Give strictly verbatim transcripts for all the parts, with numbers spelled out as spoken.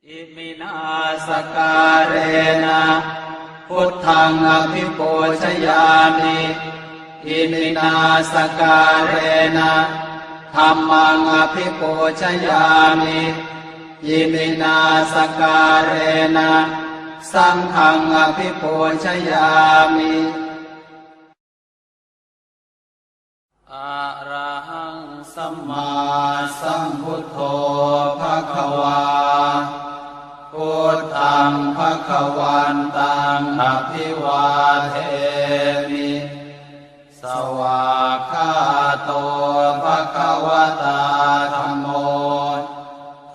Iminā sakkārena buddhaṃ abhipūjayāmi. Iminā sakkārena dhammaṃ abhipūjayāmi. Iminā sakkārena saṅghaṃ abhipūjayāmi. Arahaṃ sammāsambuddho bhagavā. Buddhaṃ bhagavantaṃ abhivādemi. Svākkhāto bhagavatā dhammo.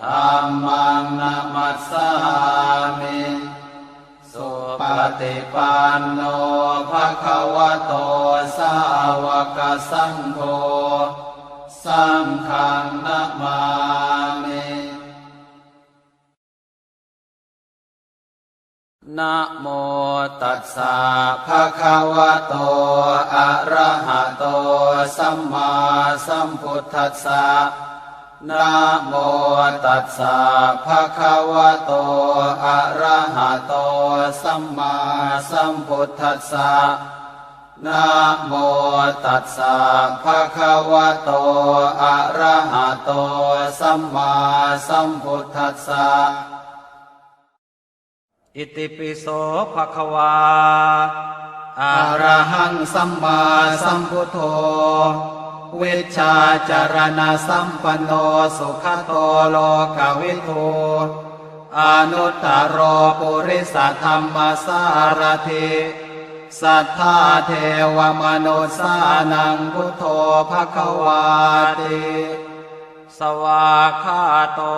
Dhammaṃ namassāmi. Supaṭipanno bhagavato sāvakasaṅgho. Saṅghaṃ namāmi. Namo tassa bhagavato arahato sammāsambuddhassa. Namo tassa bhagavato arahato sammāsambuddhassa. Namo tassa bhagavato arahato sammāsambuddhassa. Itipi so bhagavā arahaṃ sammāsambuddho vijjācaraṇasampanno sugato lokavidū anuttaro purisadammasārathi satthā devamanussānaṃ buddho bhagavāti. Svākkhāto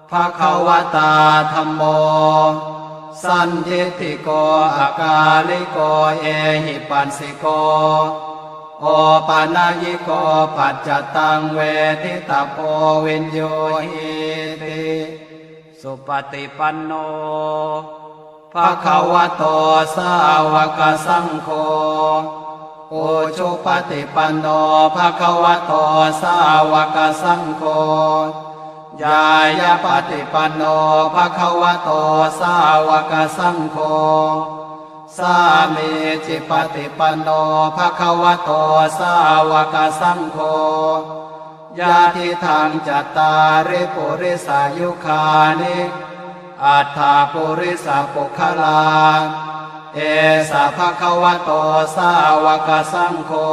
bhagavatā dhammo sandiṭṭhiko akāliko ehipassiko opanayiko paccattaṃ veditabbo viññūhīti. Supaṭipanno bhagavato sāvakasaṅgho. Ujupaṭipanno bhagavato sāvakasaṅgho. Ñāyapaṭipanno bhagavato sāvakasaṅgho. Sāmīcipaṭipanno bhagavato sāvakasaṅgho. Yadidaṃ cattāri purisayugāni aṭṭha purisapuggalā, esa bhagavato sāvakasaṅgho,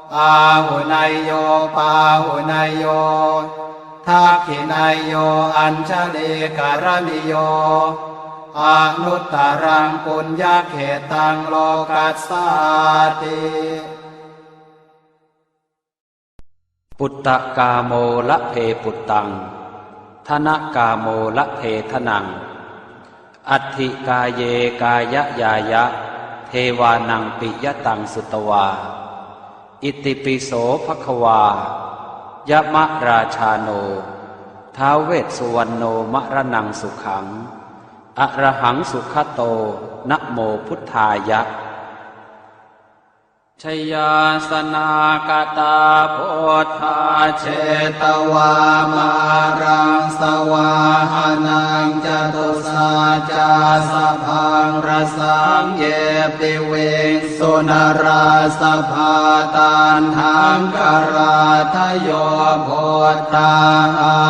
āhuneyyo pāhuneyyo dakkhiṇeyyo añjalikaraṇīyo anuttaraṃ puññakkhettaṃ lokassāti. Puttakāmo labhe puttaṃ, dhanakāmo labhe dhanaṃ, atthi kāye kāyañāya, devānaṃ piyataṃ sutvā. Itipi so bhagavā, yamarājāno, ท้าว vessuvaṇṇo, maraṇaṃ sukhaṃ, arahaṃ sugato, namo buddhāya. Jayāsanāgatā buddhā jetvā māraṃ savāhanaṃ, catusaccāsabhaṃ rasaṃ ye piviṃsu narāsabhā. Taṇhaṅkarādayo buddhā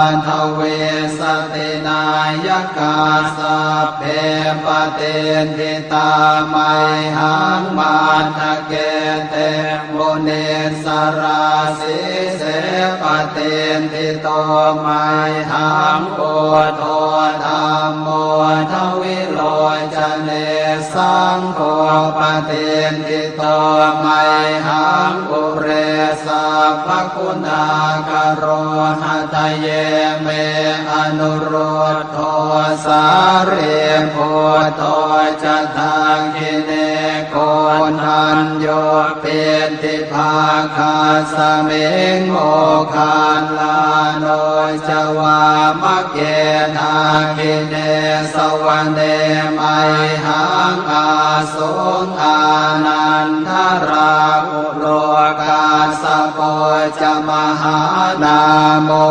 aṭṭhavīsati nāyakā, sabbe patiṭṭhi tā mayhaṃ matthake te munissarā. Sīse patiṭṭhito mayhaṃ buddho dhammo dvilocane, saṅgho patiṭṭhito mayhaṃ ure sabbaguṇākaro. Hadaye me anurud dho sārīputto ca dakkhiṇe, ko koṇḍañño piṭṭhibhāgasmiṃ moggallāno ca vāmake. Dakkhiṇe savane mayhaṃ ā suṃ ānandarāhulo kassapo ca mahānāmo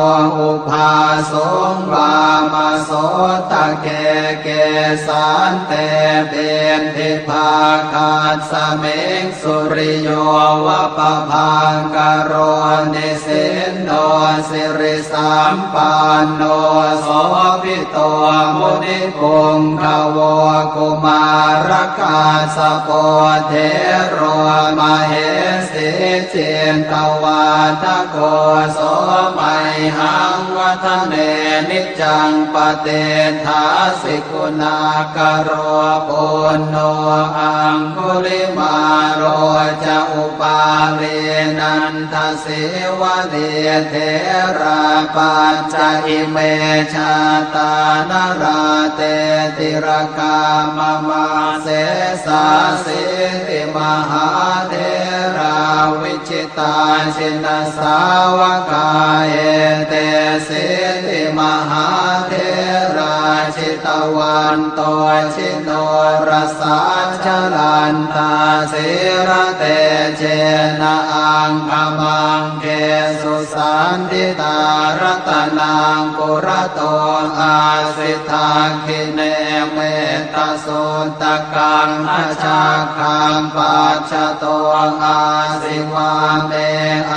ubhāsuṃ vāmasotake. Kesante piṭṭhibhāgasmiṃ suriyo va pabhaṅkaro nisinno sirisampanno sobhi to munipuṅgavo. Kumārakassapo thero mahesī cittavādako so mayhaṃ vadane niccaṃ patiṭṭhāsi guṇākaro. Puṇṇo aṅgulimālo ca upālī nanda sīvalī therā pañca ime jātā nalāṭe tilakā mama. Sesāsīti mahātherā vijitā jinasāvakā etesīti mahātherā jitavanto ji norasā jalantā sīlatejena aṅgamaṅgesu saṇṭhitā. Ratanaṃ purato āsi dakkhiṇe mettasuttakaṃ dhajaggaṃ pacchato āsi vāme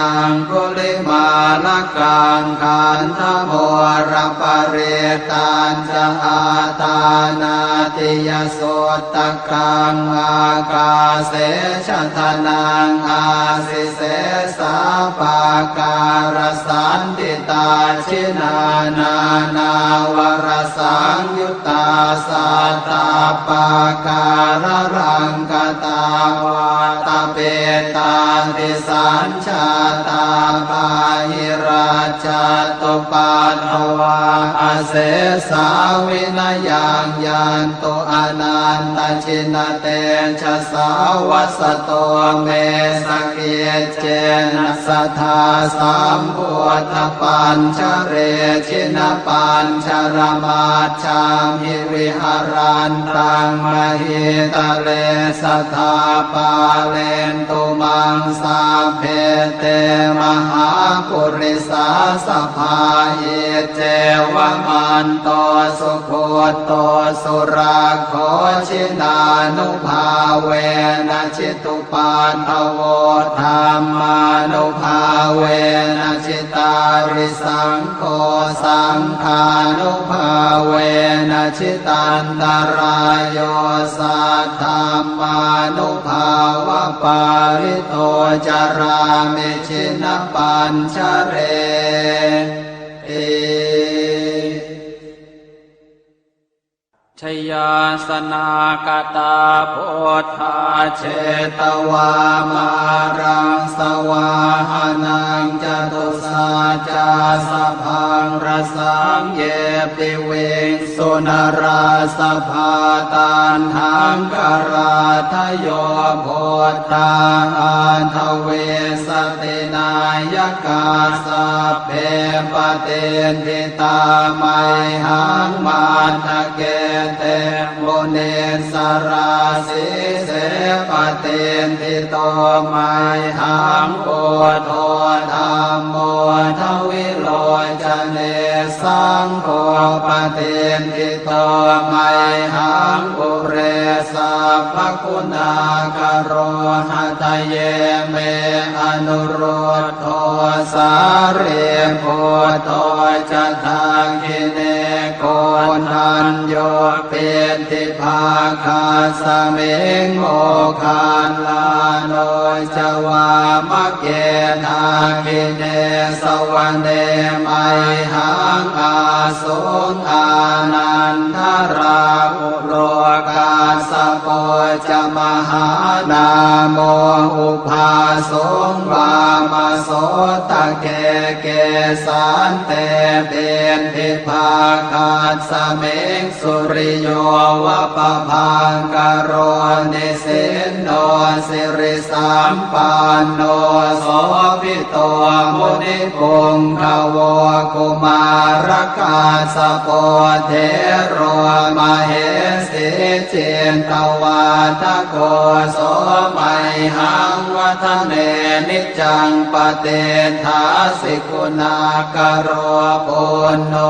aṅgulimālakaṃ. Khandhamoraparittañ ca āṭānāṭiyasuttakaṃ ākāse chadanaṃ āsi sesā pākārasaṇṭhitā. Jinā nānāvarasaṃyuttā sattappākāralaṅkatā vātapittādisañ jātā bāhirajjhattupaddavā asesā vinayaṃ yantu anantajinatejasā. Vasato me sakiccena sadā sambuddhapañjare jinapañjaramaj jhamhi viharantaṃ mahītale sadā pālentu maṃ sabbe te mahāpurisāsabhā. Iccevamanto sugutto surakkho jinānubhāvena jitu paddavo dhammānubhāvena jitārisaṅgho saṅghānubhāvena jitantarāyo saddhammānubhāvapālito carāmi jinapañjareti. Jayāsanākatā buddhā jetvā māraṃ savāhanaṃ catusaccāsabhaṃ rasaṃ ye piviṃsu narāsabhā. Taṇhaṅkarādayo buddhā aṭṭhavīsati nāyakā sabbe patiṭṭhi tā mayhaṃ matthake te munissarā. Sīse patiṭṭhito mayhaṃ buddho dhammo dvilocane saṅgho patiṭṭhito mayhaṃ ure sabbaguṇākaro. Hadaye me anurud dho sārīputto ca dakkhiṇe koṇḍañño piṭṭhibhāgasmiṃ moggallāno ca vāmake. Dakkhiṇe savane mayhaṃ ā suṃ ānandarāhulo kassapo ca mahā nāmo ubhāsuṃ vāmasotake. Kesante piṭṭhibhāgasmiṃ suriyo va pabhaṅkaro, nisinno sirisampanno sobhito munipuṅgavo. Kumārakassapo thero mahesī cittavādako, so mayhaṃ vadane niccaṃ patiṭṭhāsi guṇākaro. Puṇṇo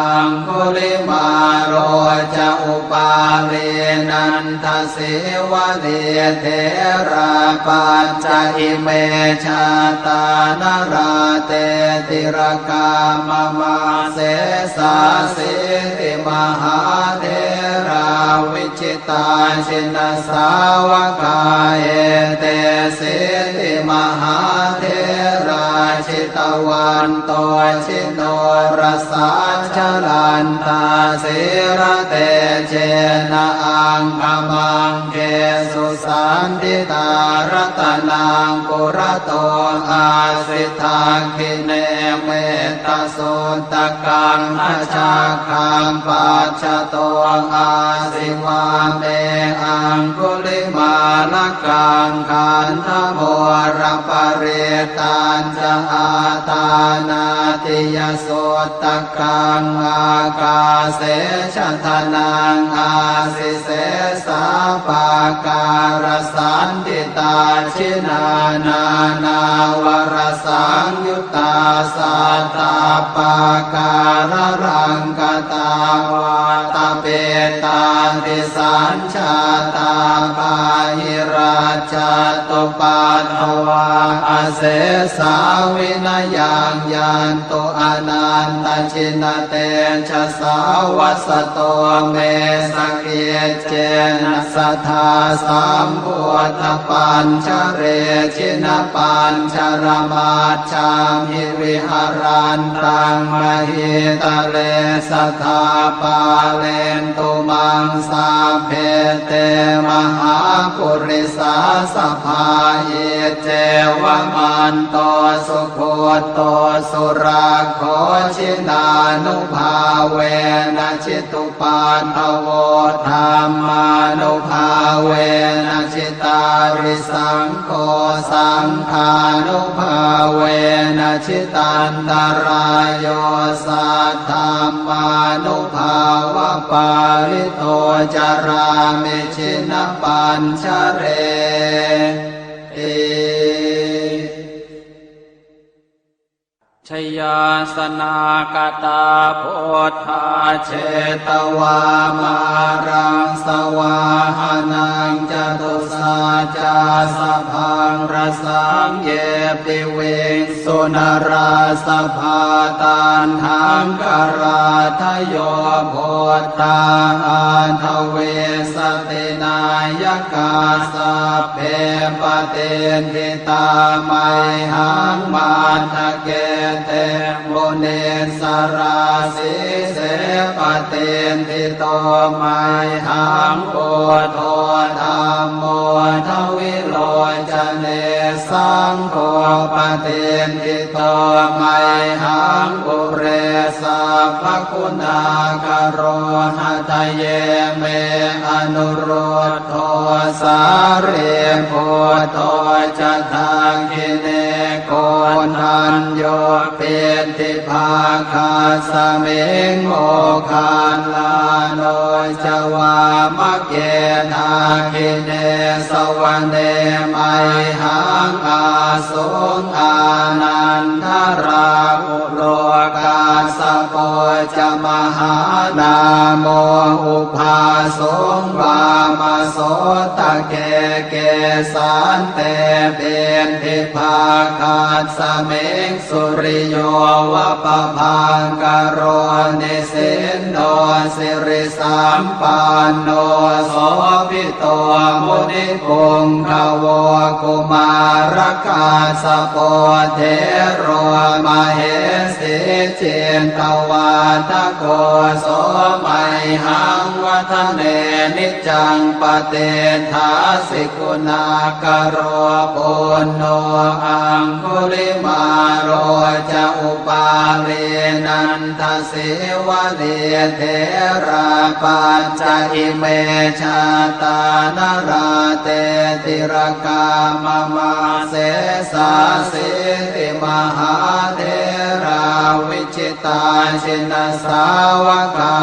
aṅgulimālo ca upālī nandasīvalī, therā pañca ime jātā nalāṭe tilakā mama. Sesāsīti mahātherā vi jitā jinasāvakā, etesīti mahātherā jitavanto jinorasā, jalantā sīlatejena aṅgamaṅgesu saṇṭhitā. Ratanaṃ purato āsi dakkhiṇe metta suttakaṃ, dhajaggaṃ pacchato āsi vāme aṅgulimālakaṃ. Khandhamoraparittañca āṭānāṭiyasuttakaṃ, ākāse chadanaṃ āsi sesā pākārasaṇṭhitā. Jinā nānāvarasaṃyut tā sattappākāralaṅkatā, vātapittādisañjātā bāhirajjhattupaddavā, asesā vinayaṃ yantu anantajinatejasā. Vasato me sakic cena sadā sambuddhapañjare, jinapañjaramajjhamhi viharantaṃ mahītale, sadā pālentu maṃ sabbe te mahāpurisāsabhā. Iccevamanto sugutto surakkho, jinānubhāvena jitu paddavo, dhammānubhāvena jitārisaṅgho, saṅghānubhāvena jitantarāyo, saddhammānubhāvapālito carāmi jinapañjareti. Jayāsanākatā buddhā jetvā māraṃ savāhanaṃ, catusaccāsabhaṃ rasaṃ ye piviṃsu narāsabhā. Taṇhaṅkarādayo buddhā aṭṭhavīsati nāyakā, sabbe patiṭṭhi tā mayhaṃ matthake te munissarā. Sīse patiṭṭhito mayhaṃ buddho dhammo dvilocane, saṅgho patiṭṭhito mayhaṃ ure sabbaguṇākaro. Hadaye me anurud dho sārīputto ca dakkhiṇe, koṇḍañño piṭṭhibhāgasmiṃ moggallāno ca vāmake. Dakkhiṇe savane mayhaṃ āsuṃ ānandarāhu lo, kassapo ca mahānāmo ubhāsuṃ vāmasotake. Kesante piṭṭhibhāgasmiṃ suriyo va pabhaṅkaro, nisinno siri sampanno sobhito munipuṅgavo. Kumārakassapo thero mahesī cittavā Aṭṭhako so mayhaṃ vadane niccaṃ patiṭṭhāsi guṇākaro. Puṇṇo aṅgulimālo ca upālī nandasīvalī therā pañca ime jātā nalāṭe tilakā mama. Sesāsīti mahātherā viji tā jinasāvakā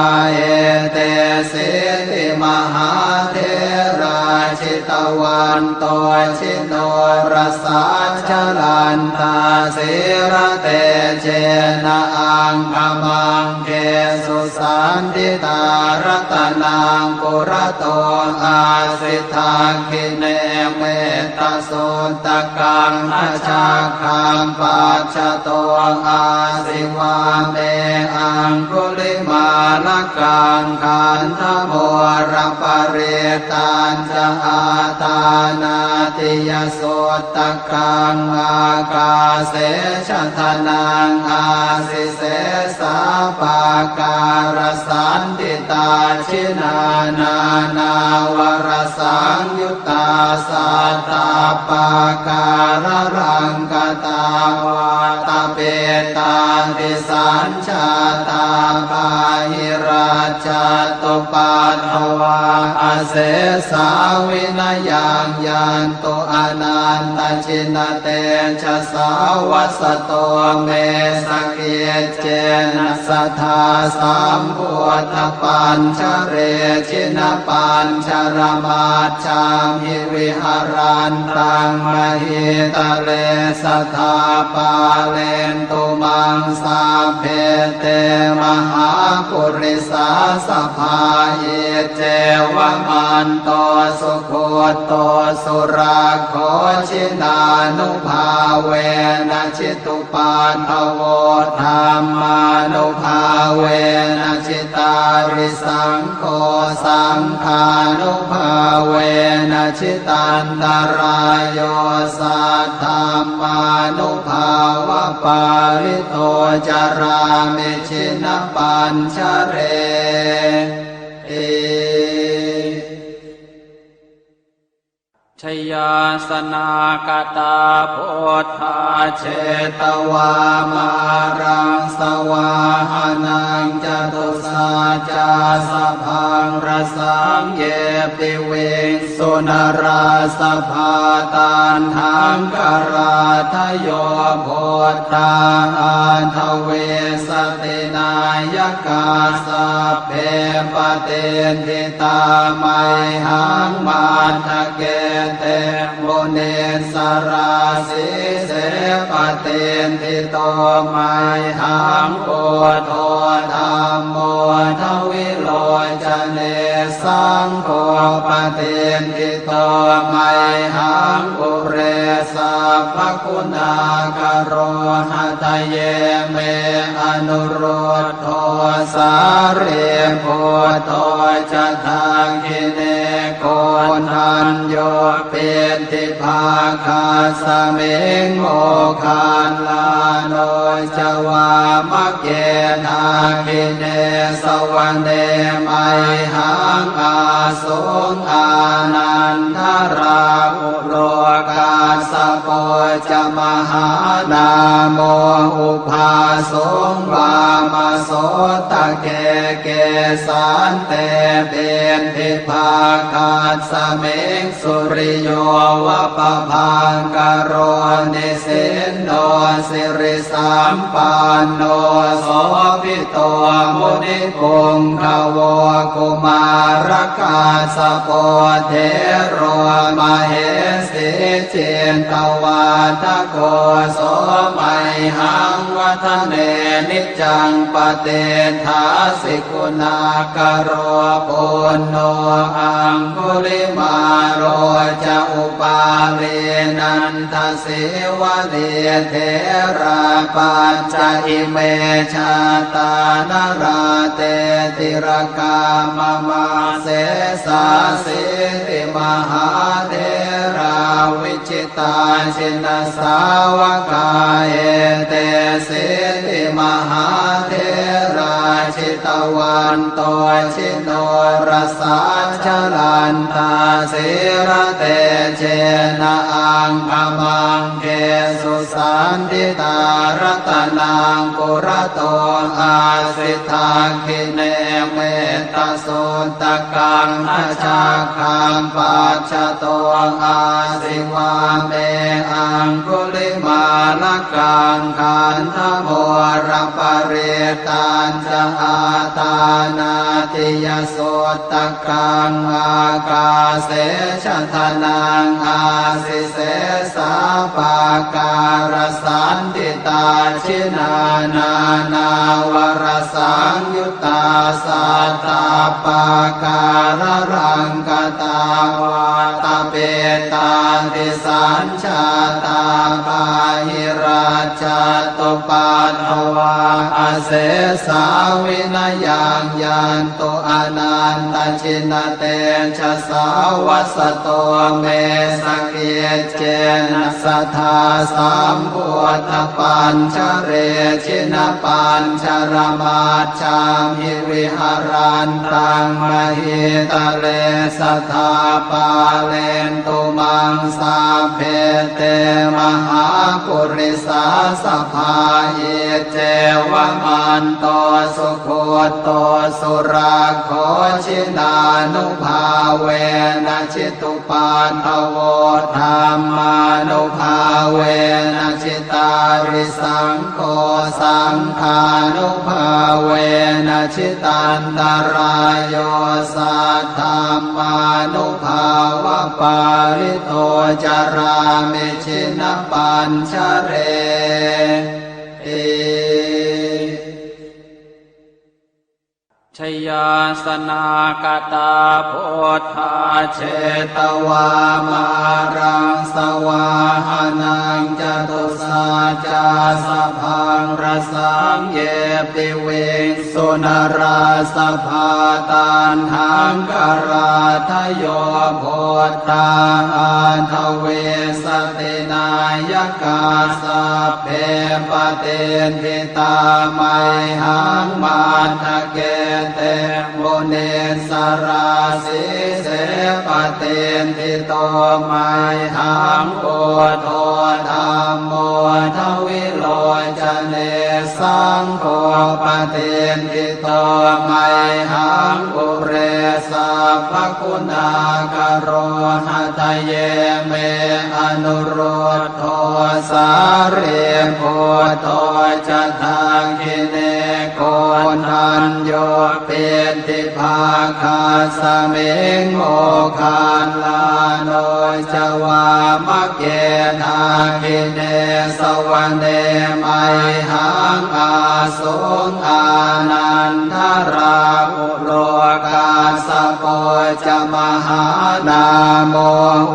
etesīti mahātherā jitavanto jinorasā jalantā sīlatejena aṅgamaṅgesu saṇṭhitā. Ratanaṃ purato āsi dakkhiṇe metta suttakaṃ dhajaggaṃ pacchato āsi vāme aṅgulimālakaṃ. Khandhamoraparittañca āṭānāṭiyasuttakaṃ ākāse chadanaṃ āsi sesā pākārasaṇṭhitā. Jinā nānāvarasaṃyu ttā sattappākāralaṅkatā vātapittādisañjātā bāhirajjhattupaddavā asesā vinayaṃ yantu anantajinatejasā. Vasato me sakic cena sadā sambuddhapañjare jinapañjaramajjhamhi viharantaṃ mahītale sadā pālentu maṃ sabbe te mahāpurisāsabhā. Iccevamanto sugutto surakkho jinānubhāvena jitu paddavo dhammānubhāvena jitārisaṅgho saṅghānubhāvena jitantarāyo saddhammānubhāvapālito carāmi jinapañjareti. Jayāsanākatā buddhā jetvā māraṃ savāhanaṃ catusaccāsabhaṃ rasaṃ ye piviṃsu narāsabhā. Taṇhaṅkarādayo buddhā aṭṭhavīsati nāyakā sabbe patiṭṭhi tā mayhaṃ matthake te munissarā. Sīse patiṭṭhito mayhaṃ buddho dhammo dvilocane saṅgho patiṭṭhito mayhaṃ ure sabbaguṇākaro. Hadaye me anurud dho sārīputto ca dakkhiṇe koṇḍañño piṭṭhibhāgasmiṃ moggallāno ca vāmake. Dakkhiṇe savane mayhaṃ āsuṃ ānandarāhu lo kassapo ca mahānāmo ubhāsuṃ vāmasotake. Kesante piṭṭhibhāgasmiṃ suriyo va pabhaṅkaro nisinno siri sampanno sobhito munipuṅgavo. Kumārakassapo thero mahesī cittavādako so mayhaṃ vadane niccaṃ patiṭṭhāsi guṇākaro. Puṇṇo aṅgulimālo ca upālī nanda sīvalī therā pañca ime jātā nalāṭe tilakā mama. Sesāsīti mahātherā vijitā jinasāvakā, etesīti mahātherā jitavanto jinorasā, jalantā sīlatejena aṅgamaṅgesu saṇṭhitā. Ratanaṃ purato āsi dakkhiṇe mettasuttakaṃ, dhajaggaṃ pacchato āsi vāme aṅgulimālakaṃ. Khandhamoraparittañca āṭānāṭiyasutta kaṃ, ākāse chadanaṃ āsi sesā pākārasaṇṭhitā. Jinā nānāvarasaṃyuttā sattappākāralaṅkatā, vātapittādisañ jātā bāhirajjhattupaddavā, asesā vinayaṃ yantu anantajinatejasā. Vasato me sakiccena sadā sambuddhapañjare, jinapañjaramaj jhamhi viharantaṃ mahītale, sadā pālentu maṃ sabbe te mahāpurisāsabhā. Iccevamanto sugutto surakkho, jinānubhāvena jitu paddavo, dhammānubhāvena jitārisaṅgho, saṅghānubhāvena jitantarāyo, saddhammānubhāvapālito carāmi jinapañjareti. Jayāsanākatā buddhā jetvā māraṃ savāhanaṃ, catusaccāsabhaṃ rasaṃ ye piviṃsu narāsabhā. Taṇhaṅkarādayo buddhā aṭṭhavīsati nāyakā, sabbe patiṭṭhi tā mayhaṃ matthake te munissarā. Sīse patiṭṭhito mayhaṃ buddho dhammo dvilocane, saṅgho patiṭṭhito mayhaṃ ure sabbaguṇākaro. Hadaye me anurud dho sārīputto ca dakkhiṇe, koṇḍañño piṭṭhibhāgasmiṃ moggallāno ca vāmake. Dakkhiṇe savane mayhaṃ ā suṃ ānandarāhulo, kassapo ca mahānāmo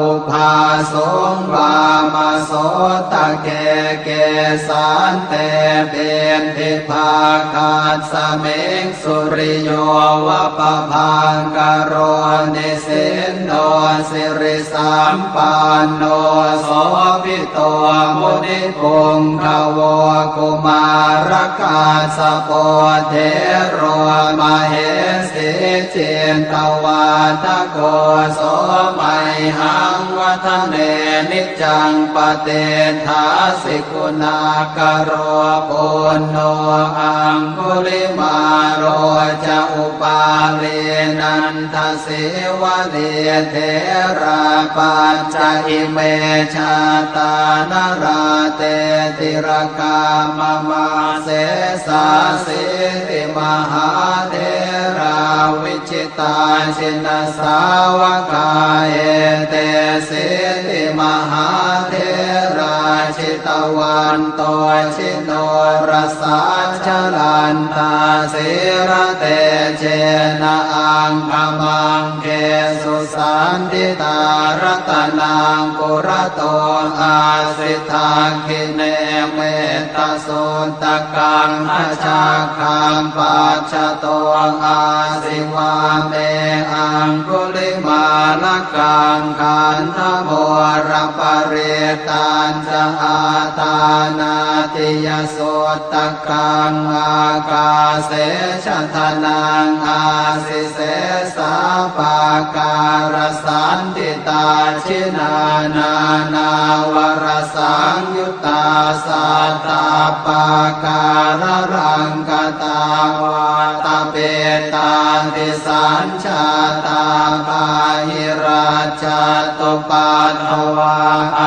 ubhāsuṃ vāmasotake. Kesante piṭṭhibhāgasmiṃ suriyo va pabhaṅkaro, nisinno sirisampanno sobhi to munipuṅgavo. Kumārakassapo thero mahesī cittavādako, so mayhaṃ vadane niccaṃ patiṭṭhāsi guṇākaro. Puṇṇo aṅgulimālo ca upālī nanda sīvalī, therā pañca ime jātā nalāṭe tilakā mama. Sesāsīti mahātherā vijitā jinasāvakā, etesīti mahātherā jitavanto jinorasā, jalantā sīlatejena aṅgamaṅgesu saṇṭhitā. Ratanaṃ purato āsi, dakkhiṇe mettasuttakaṃ, dhajaggaṃ pacchato āsi, vāme aṅgulimālakaṃ. Khandhamoraparittañca āṭānāṭiyasuttakaṃ, ākāse chadanaṃ āsi, sesā pākārasaṇṭhitā. Jinā nānāvarasaṃyuttā sattappākāralaṅkatā, vātapittādisañ jātā bāhirajjhattupaddavā,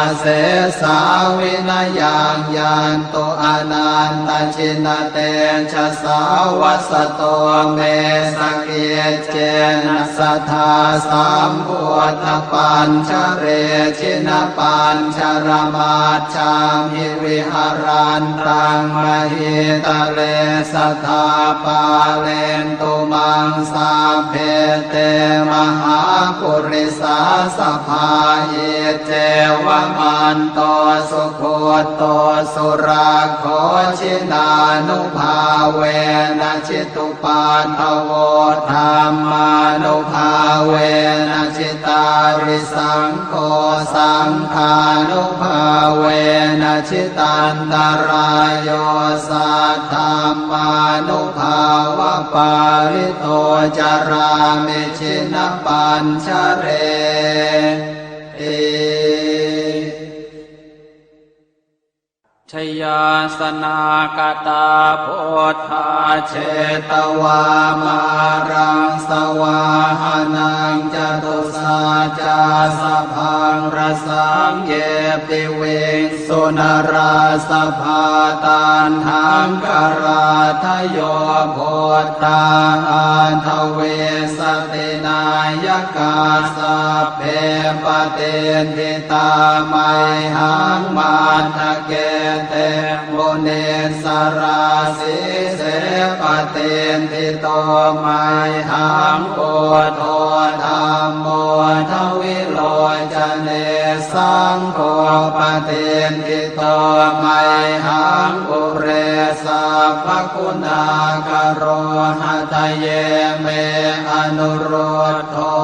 asesā vinayaṃ yantu anantajinatejasā. Vasato me sakiccena sadā sambuddhapañjare, jinapañjaramaj jhamhi viharantaṃ mahītale, sadā pālentu maṃ sabbe te mahāpurisāsabhā. Iccevamanto sugutto surakkho, jinānubhāvena jitu paddavo, dhammānubhāvena jitārisaṅgho, saṅghānubhāvena jitantarāyo, saddhammānubhāvapālito carāmi jinapañjareti. Jayāsanākatā buddhā jetvā māraṃ savāhanaṃ, catusaccāsabhaṃ rasaṃ ye piviṃsu narāsabhā. Taṇhaṅkarādayo buddhā aṭṭhavīsati nāyakā, sabbe patiṭṭhi tā mayhaṃ matthake te munissarā. Sīse patiṭṭhito mayhaṃ buddho dhammo dvilocane, saṅgho patiṭṭhito mayhaṃ ure sabbaguṇākaro. Hadaye me anurud dho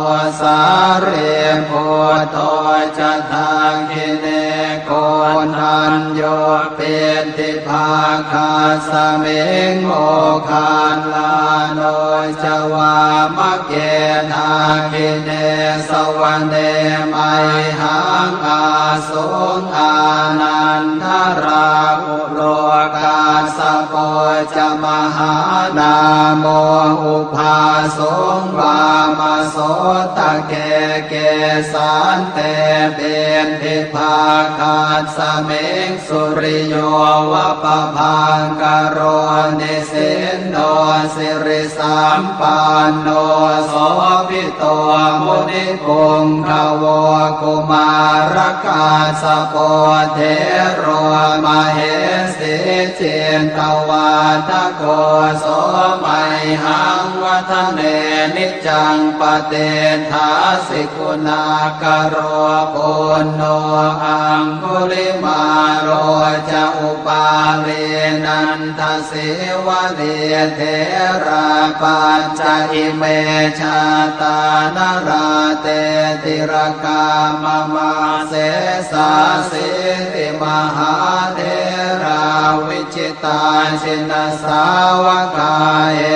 sārīputto ca dakkhiṇe, koṇḍañño piṭṭhibhāgasmiṃ moggallāno ca vāmake. Dakkhiṇe savane mayhaṃ ā suṃ ānandarāhulo, kassapo ca mahānāmo ubhāsuṃ vāmasotake. Kesante piṭṭhibhāgasmiṃ suriyo va pabhaṅkaro, nisinno siri sampanno sobhito munipuṅgavo. Kumārakassapo thero mahesī cittavādako, so mayhaṃ vadane niccaṃ patiṭṭhāsi guṇākaro. Puṇṇo aṅgulimālo ca upālī nanda sīvalī, therā pañca ime jātā nalāṭe tilakā mama. Sesāsīti mahātherā vijitā jinasāvakā,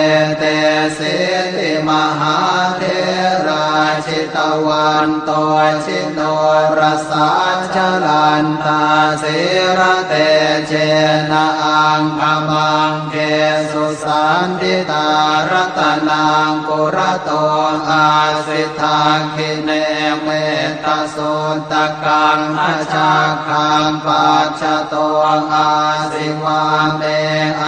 etesīti mahātherā jitavanto ji norasā, jalantā sīlatejena aṅgamaṅgesu saṇṭhitā. Ratanaṃ purato āsi, dakkhiṇe mettasuttakaṃ, dhajaggaṃ pacchato āsi, vāme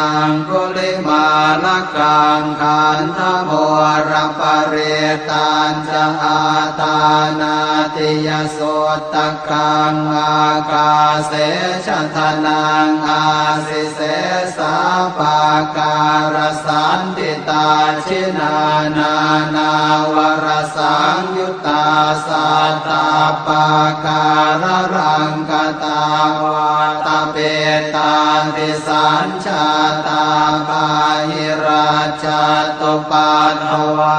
aṅgulimālakaṃ. Khandhamoraparittañca Āṭānāṭiyasuttakaṃ ākāse chadanaṃ āsi, sesā pākārasaṇṭhitā. Jinā nānāvarasaṃyuttā sattappākāralaṅkatā, vātapittādisañ jātā bāhirajjhattupaddavā,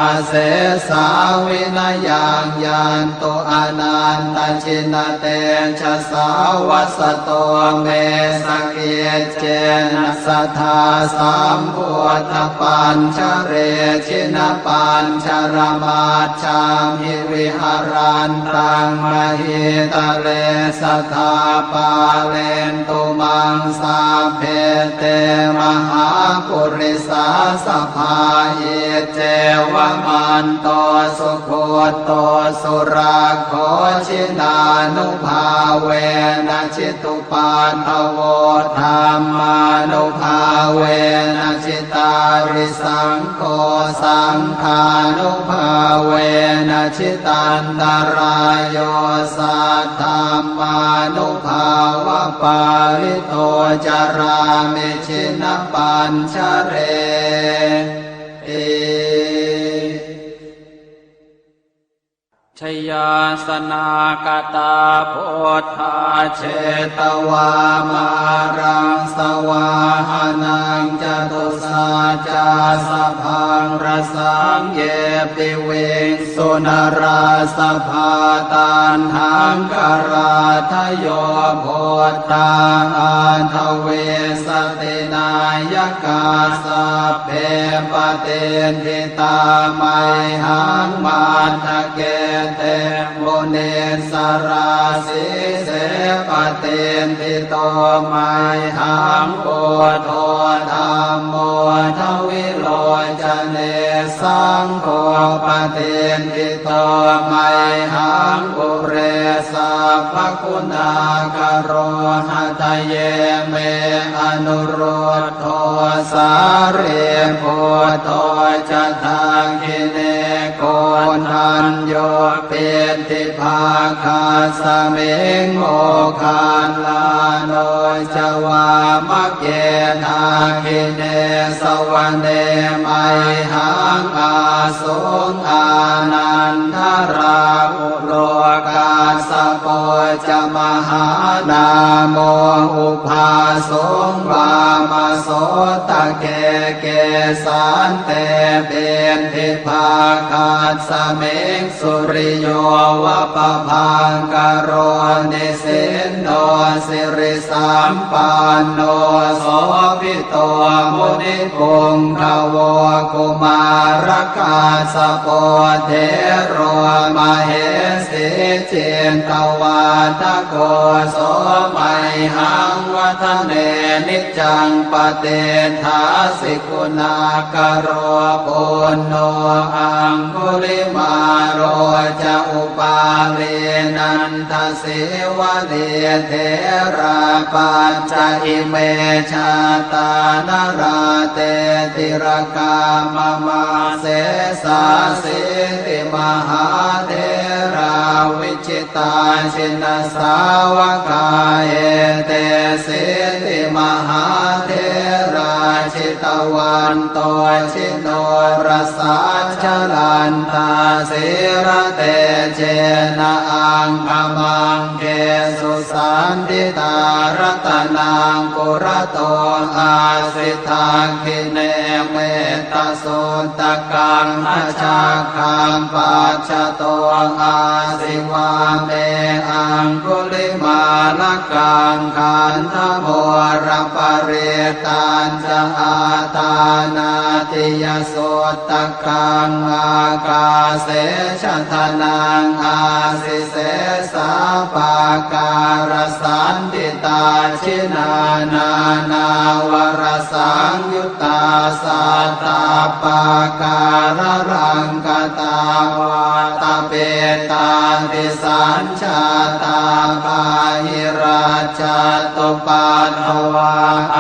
asesā vinayaṃ yantu anantajinatejasā. Vasato me sakiccena sadā sambuddhapañjare, jinapañjaramaj jhamhi viharantaṃ mahītale, sadā pālentu maṃ sabbe te mahāpurisāsabhā. Iccevamanto sugutto surakkho, jinānubhāvena jitu paddavo, dhammānubhāvena jitārisaṅgho, saṅghānubhāvena jitantarāyo, saddhammānubhāvapālito carāmi jinapañjareti. Jayāsanākatā buddhā jetvā māraṃ savāhanaṃ, catusaccāsabhaṃ rasaṃ ye piviṃsu narāsabhā. Taṇhaṅkarādayo buddhā aṭṭhavīsati nāyakā, sabbe patiṭṭhi tā mayhaṃ matthake te munissarā. Sīse patiṭṭhito mayhaṃ buddho dhammo dvilocane, saṅgho patiṭṭhito mayhaṃ ure sabbaguṇākaro. Hadaye me anurud dho sārīputto ca dakkhiṇe, koṇḍañño piṭṭhibhāgasmiṃ moggallāno ca vāmake. Dakkhiṇe savane mayhaṃ āsuṃ ānandarāhu lo, kassapo ca mahānāmo ubhāsuṃ vāmasotake. Kesante piṭṭhibhāgasmiṃ suriyo va pabhaṅkaro, nisinno siri sampanno sobhito munipuṅgavo. Kumārakassapo thero mahesī cittavādako, so mayhaṃ vadane niccaṃ patiṭṭhāsi guṇākaro. Puṇṇo aṅgulimālo ca upālī nanda sīvalī, therā pañca ime jātā nalāṭe tilakā mama. Sesāsīti mahātherā vijitā jinasāvakā, etesīti mahātherā jitavanto ji norasā, jalantā sīlatejena aṅgamaṅgesu saṇṭhitā. Ratanaṃ purato āsi dakkhiṇe mettasuttakaṃ, dhajaggaṃ pacchato āsi vāme aṅgulimālakaṃ. Khandhamoraparittañ ca āṭānāṭiyasuttakaṃ, ākāse chadanaṃ āsi sesā pākārasaṇṭhitā. Jinā nānāvarasaṃyuttā sattappākāralaṅkatā, vātapittādisañjātā Saṅjātā bāhirajjhattupaddavā,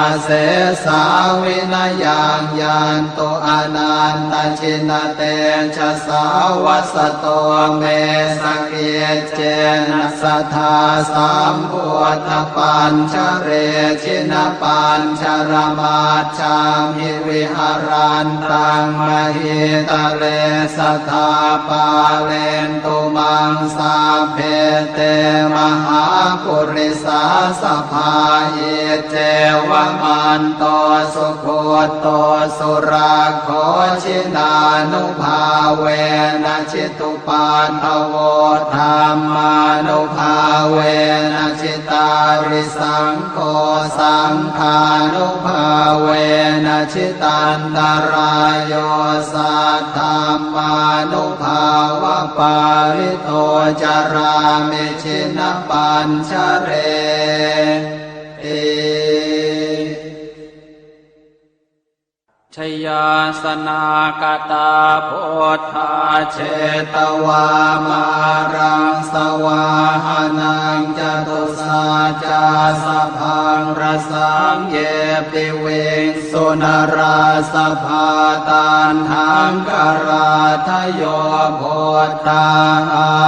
asesā vinayaṃ yantu, anantajinatejasā. Vasato me sakiccena, sadā sambuddhapañjare, jinapañjaramaj jhamhi, viharantaṃ mahītale, sadā pālentu maṃ sabbe, te mahāpurisāsabhā. Iccevamanto sugutto surakkho, jinānubhāvena jitu paddavo, dhammānubhāvena jitārisaṅgho, saṅghānubhāvena jitantarāyo, saddhammānubhāvapālito carāmi jinapañjareti. Jayāsanāgatā buddhā, jetvā māraṃ savāhanaṃ, catusaccāsabhaṃ rasaṃ, ye piviṃsu narāsabhā. Taṇhaṅkarādayo buddhā,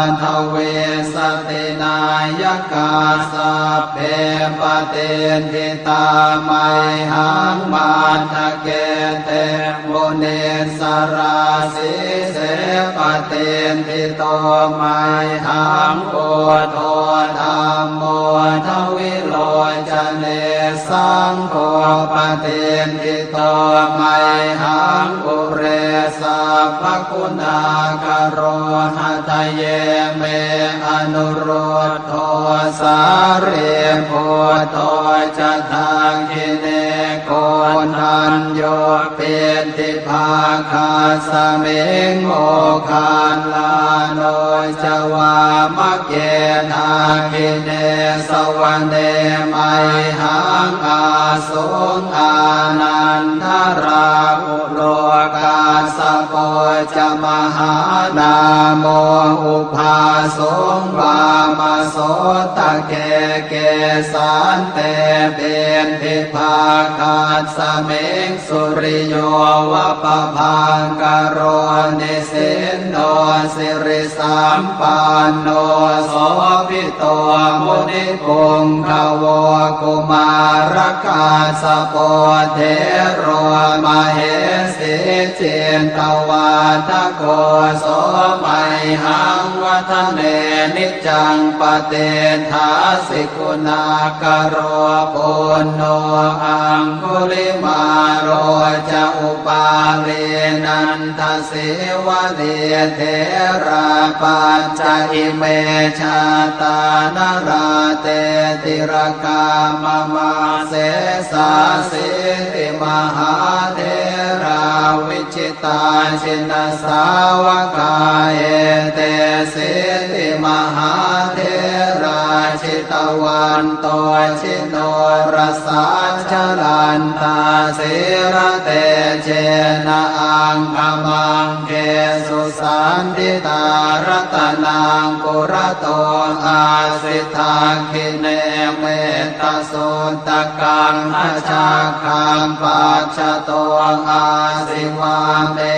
aṭṭhavīsati nāyakā, sabbe patiṭṭhi tā mayhaṃ, matthake te munissarā. Sīse patiṭṭhito mayhaṃ, buddho dhammo davilocane, saṅgho patiṭṭhito mayhaṃ, ure sabbaguṇākaro. Hadaye me anurud dho, sārīputto ca dakkhiṇe, koṇḍañño piṭṭhibhāgasmiṃ, moggallāno ca vāmake. Dakkhiṇe savane mayhaṃ, āsuṃ ānandarāhu lo, kassapo ca mahānāmo, ubhāsuṃ vāmasotake. Kesante piṭṭhibhāgasmiṃ, suriyo va pabhaṅkaro, nisinno siri sampanno, sobhito munipuṅgavo. Kumārakassapo thero, mahesī cittavādako, so mayhaṃ vadane niccaṃ, patiṭṭhāsi guṇākaro. Puṇṇo aṅgulimālo ca, upālī nanda sīvalī, therā pañca ime jātā, nalāṭe tilakā mama. Sesāsīti mahātherā, vijitā jinasāvakā, etesīti mahātherā, jitavanto ji norasā, jalantā sīlatejena, aṅgamaṅgesu saṇṭhitā. Ratanaṃ purato āsi, dakkhiṇe mettasuttakaṃ, dhajaggaṃ pacchato āsi, vāme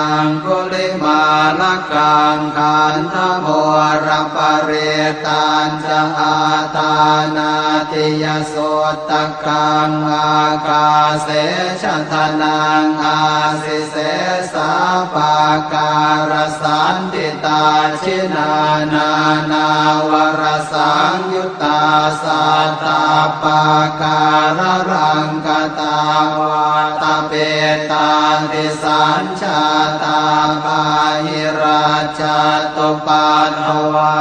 aṅgulimālakaṃ. Khandhamoraparittañ ca, āṭānāṭiyasuttakaṃ, ākāse chadanaṃ āsi, sesā pākārasaṇṭhitā. Jinā nānāvarasaṃyuttā, sattappākāralaṅkatā, vātapittādisañ jātā, bāhirajjhattupaddavā,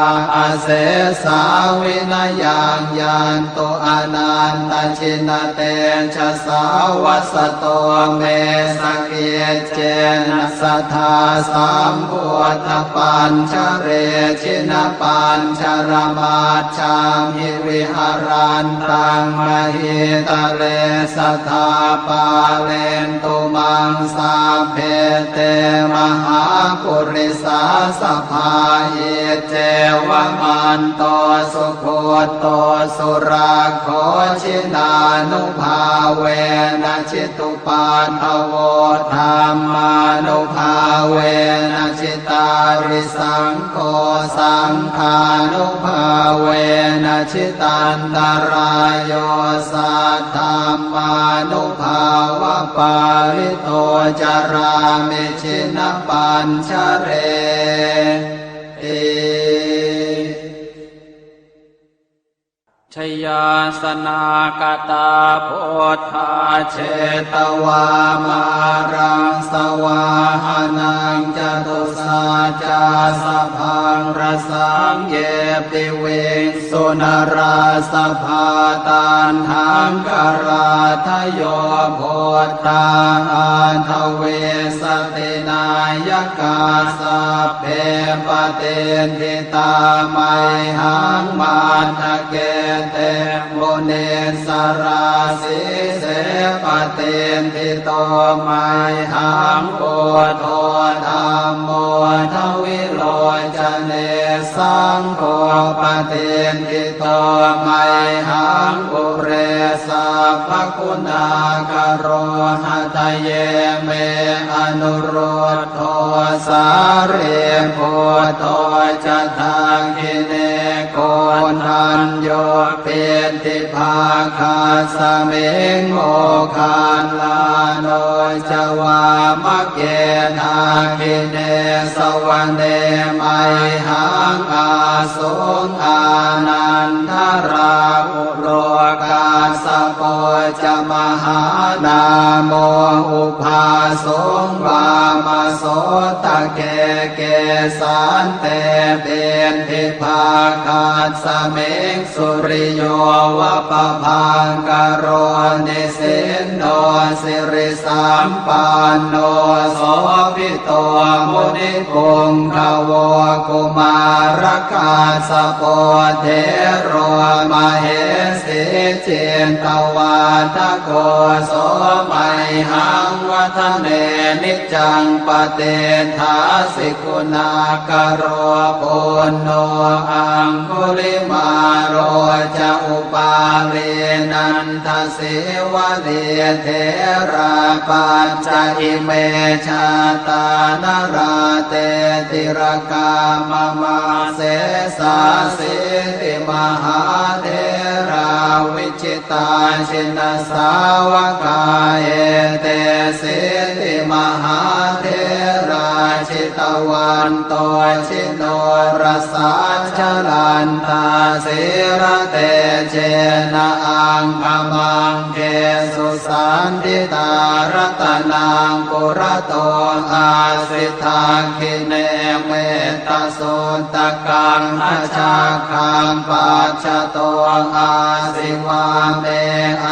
asesā vinayaṃ yantu, anantajinatejasā. Vasato me sakiccena, sadā sambuddhapañjare, jinapañjaramaj jhamhi, viharantaṃ mahītale, sadā pālentu maṃ sabbe, te mahāpurisā sabhā. Iccevamanto sugutto surakkho, jinānubhāvena jitupaddavo, dhammānubhāvena jitārisaṅgho, saṅghānubhāvena jitantarāyo, saddhammānubhāvapālito carāmi jinapañjareti. Jayāsanākatā buddhā jetvā māraṃ savāhanaṃ, catusaccāsabhaṃ rasaṃ ye piviṃsu narāsabhā. Taṇhaṅkarādayo buddhā aṭṭhavīsati nāyakā, sabbe patiṭṭhi tā mayhaṃ matthake te munissarā. Sīse patiṭṭhito mayhaṃ buddho dhammo dvilocane, saṅgho patiṭṭhito mayhaṃ ure sabbaguṇākaro. Hadaye me anurud dho sārīputto ca dakkhiṇe, koṇḍañño piṭṭhibhāgasmiṃ moggallāno ca vāmake. Dakkhiṇe savane mayhaṃ ā suṃ ānandarāhulo, kassapo ca mahānāmo ubhāsuṃ vāmasotake. Kesante piṭṭhibhāgasmiṃ suriyo va pabhaṅkaro, nisinno siri sampanno sobhito munipuṅgavo. Kumārakassapo thero mahesī cittavādako, so mayhaṃ vadane niccaṃ patiṭṭhāsi guṇākaro. Puṇṇo aṅgulimālo ca upālī nanda sīvalī, therā pañca ime jātā nalāṭe tilakā mama. Sesāsīti mahātherā vijitā jinasāvakā, etesīti mahātherā jitavanto jinorasā, jalantā sīlatejena aṅgamaṅ gesu saṇṭhitā. Ratanaṃ purato āsi dakkhiṇe mettasuttakaṃ, dhajaggaṃ pacchato āsi vāme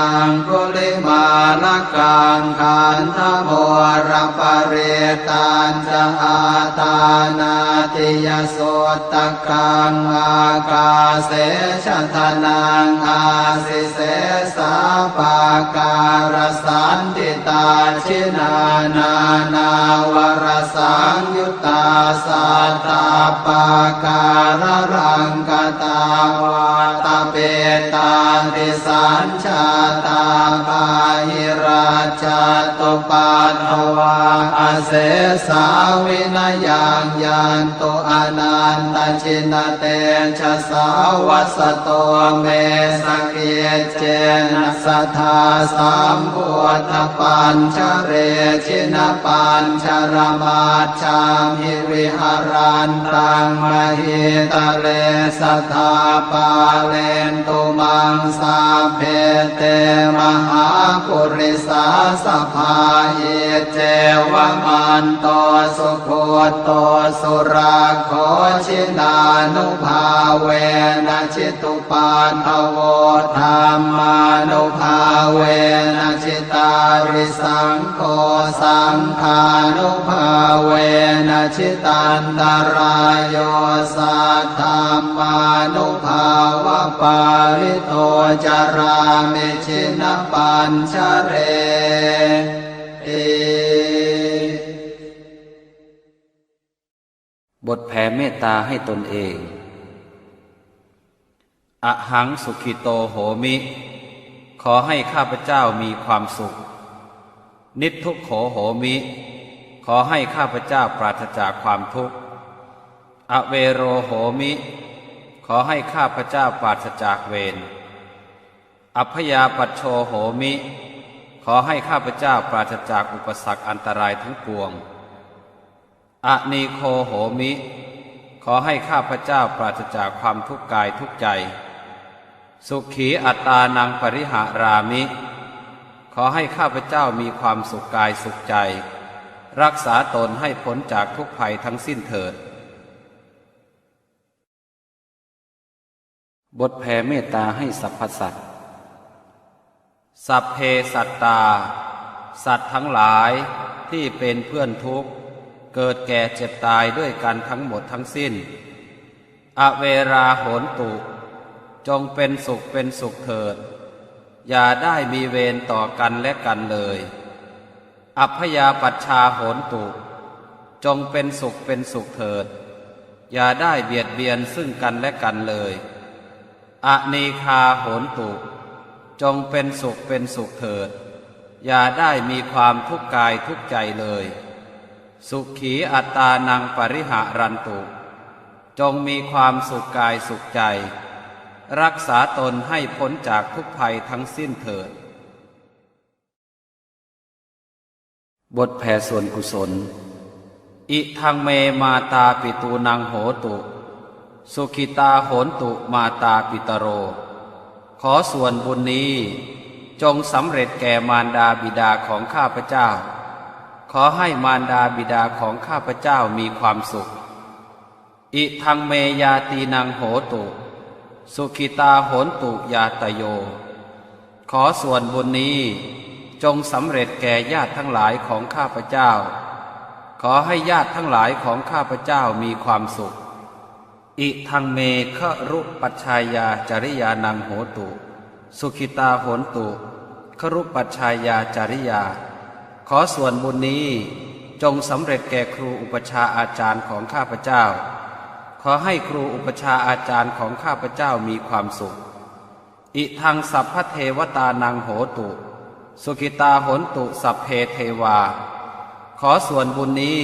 aṅgulimālakaṃ. Khandhamoraparittañca āṭānāṭiyasutta kaṃ, ākāse chadanaṃ āsi sesā pākārasaṇṭhitā. Jinā nānāvarasaṃyuttā sattappākāralaṅkatā, vātapittādisañ jātā bāhirajjhattupaddavā, asesā vinayaṃ yantu anantajinatejasā. Vasato me sakiccena sadā sambuddhapañjare, jinapañjaramaj jhamhi viharantaṃ mahītale, sadā pālentu maṃ sabbe te mahāpurisāsabhā. Iccevamanto sugutto surakkho, jinānubhāvena jitu paddavo, dhammānubhāvena jitārisaṅgho, saṅghānubhāvena jitantarāyo, saddhammānubhāvapālito carāmi jinapañjareti. บทแผ่เมตตาให้ตนเอง Ahaṃ sukhito homi ขอให้ข้าพเจ้ามีความสุข Niddukkho homi ขอให้ข้าพเจ้าปราศจากความทุกข์ Avero homi ขอให้ข้าพเจ้าปราศจากเวร Abyāpajjho homi ขอให้ข้าพเจ้าปราศจากอุปสรรคอันตรายทั้งปวง Anīgho homi ขอให้ข้าพเจ้าปราศจากความทุกข์กายทุกข์ใจ Sukhī attānaṃ pariharāmi ขอให้ข้าพเจ้ามีความสุขกายสุขใจ รักษาตนให้พ้นจากทุกข์ภัยทั้งสิ้นเถิด บทแผ่เมตตาให้สรรพสัตว์ Sabbe sattā สัตว์ทั้งหลายที่เป็นเพื่อนทุกข์ เกิดแก่เจ็บตายด้วยกันทั้งหมดทั้งสิ้น Averā hontu จงเป็นสุขเป็นสุขเถิด อย่าได้มีเวรต่อกันและกันเลย Abyāpajjhā hontu จงเป็นสุขเป็นสุขเถิด อย่าได้เบียดเบียนซึ่งกันและกันเลย Anīghā hontu จงเป็นสุขเป็นสุขเถิด อย่าได้มีความทุกข์กายทุกข์ใจเลย Sukhī attānaṃ pariharantu จงมีความสุขกายสุขใจ รักษาตนให้พ้นจากทุกข์ภัยทั้งสิ้นเถิด บทแผ่ส่วนกุศล Idaṃ me mātāpitūnaṃ hotu, sukhitā hontu mātāpitaro. ขอส่วนบุญนี้จงสำเร็จแก่มารดาบิดาของข้าพเจ้า ขอให้มารดาบิดาของข้าพเจ้ามีความสุข Idaṃ me ñātīnaṃ hotu, sukhitā hontu ñātayo. ขอส่วนบุญนี้จงสำเร็จแก่ญาติทั้งหลายของข้าพเจ้า ขอให้ญาติทั้งหลายของข้าพเจ้ามีความสุข Idaṃ me garūpajjhāyācariyānaṃ hotu, sukhitā hontu garūpajjhāyācariyā. ขอส่วนบุญนี้จงสำเร็จแก่ครูอุปัชฌาย์อาจารย์ของข้าพเจ้า ขอให้ครูอุปัชฌาย์อาจารย์ของข้าพเจ้ามีความสุข Idaṃ sabbadevatānaṃ hotu, sukhitā hontu sabbe devā. ขอส่วนบุญนี้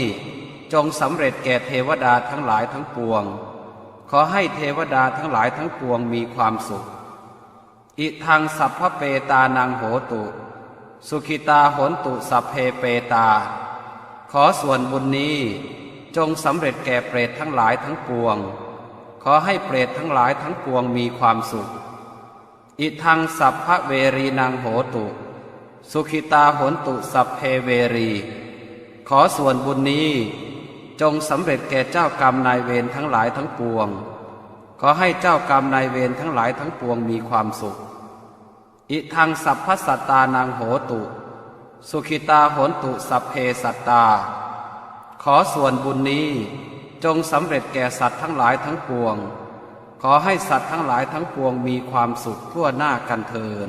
จงสำเร็จแก่เทวดาทั้งหลายทั้งปวง ขอให้เทวดาทั้งหลายทั้งปวงมีความสุข Idaṃ sabbapetānaṃ hotu, sukhitā hontu sabbe petā. ขอส่วนบุญนี้จงสำเร็จแก่เปรตทั้งหลายทั้งปวง ขอให้เปรตทั้งหลายทั้งปวงมีความสุข Idaṃ sabbaverīnaṃ hotu, sukhitā hontu sabbe verī. ขอส่วนบุญนี้จงสำเร็จแก่เจ้ากรรมนายเวรทั้งหลายทั้งปวง ขอให้เจ้ากรรมนายเวรทั้งหลายทั้งปวงมีความสุข Idaṃ sabbasattānaṃ hotu, sukhitā hontu sabbe sattā. ขอส่วนบุญนี้จงสำเร็จแก่สัตว์ทั้งหลายทั้งปวง ขอให้สัตว์ทั้งหลายทั้งปวงมีความสุขทั่วหน้ากันเทอญ